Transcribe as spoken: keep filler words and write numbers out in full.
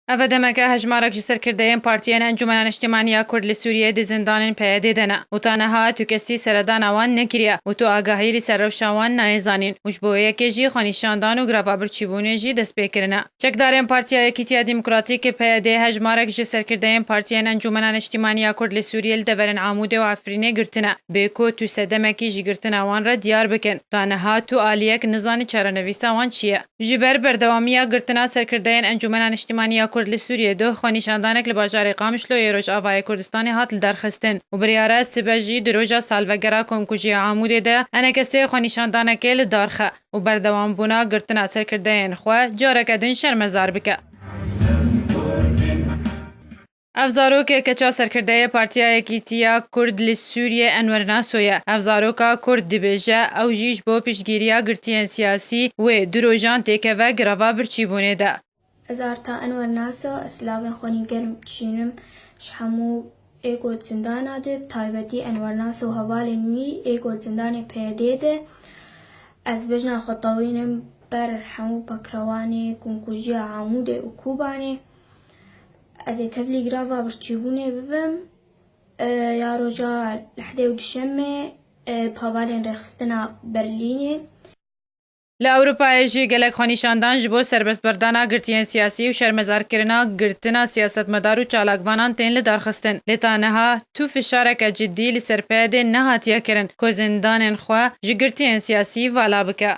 Ev demeke hejmarek ji serkirdeyên partiyên Encûmena Niştimanî ya Kurd li Sûriyê di zindanên P Y D'ê de ne û ta niha tu kesî seredana wan nekiriye û tu agahî li ser rewşa wan nayê zanîn û ji bo yekê jî xwenîşandan û greva birçîbûnê jî dest pê kirine. Çekdarên Partiya Yekîtiya Demokratîk, P Y D, hejmarek ji serkirdeyên partiyên Encûmena Niştimanî ya Kurd li Sûriyê li deverên Amûdê û Efrînê girtine, bê ku tu sedemekî ji girtina wan re diyar bikin. Ta niha tu aliyek nizanî çarenivîsa wan çi ye. Ji ber berdewamiya girtina serkirdeyên Encûmena Niştimanî ya Kurd li Sûriyê du xwenîşandanek li bajarê Qamişlo yê Rojavayê Kurdistanê hat lidarxistin û biryare sibe jî di roja salvegera komkujiya Amûdê de enekesê xwenîşandanekê li dar xe û berdewambûna girtina serkirdeyên xwe careke din şermezar bike. Ev zarok keça serkirdeyê Partiya Yekîtiya Kurd li Sûriyê Enwer Naso ye. Ev zaroka Kurd dibêje, ew jî ji bo piştgiriya girtiyên siyasî wê du rojan têkeve greva birçîbûnê de. Ez Arta Enwer Naso, ez silavên xwe nî germ dişînim ji hemû ê ku zindana de, bi taybetî Enwer Naso û hevalên wî ê ku zindanê P Y D'ê de. Ez bejna xwe tewînim ber hemû pakrewanê komkujiya Amûdê û Kobanê. Ez ê tevlî grava birçîbûnê bibim, e, ya roja Lehdê û Duşemê, e, bi hevalên rêxistina Berlînê. Li Ewropayê jî gelek xwenîşandan ji bo serbestberdana girtiyên siyasî û şermezarkirina girtina siyasetmedar û çalakvanan tên lidarxistin. Lê ta niha tu fişareke cidî li ser P Y D'ê nehatiye kirin ku zindanên xwe ji girtiyên siyasî vala bike.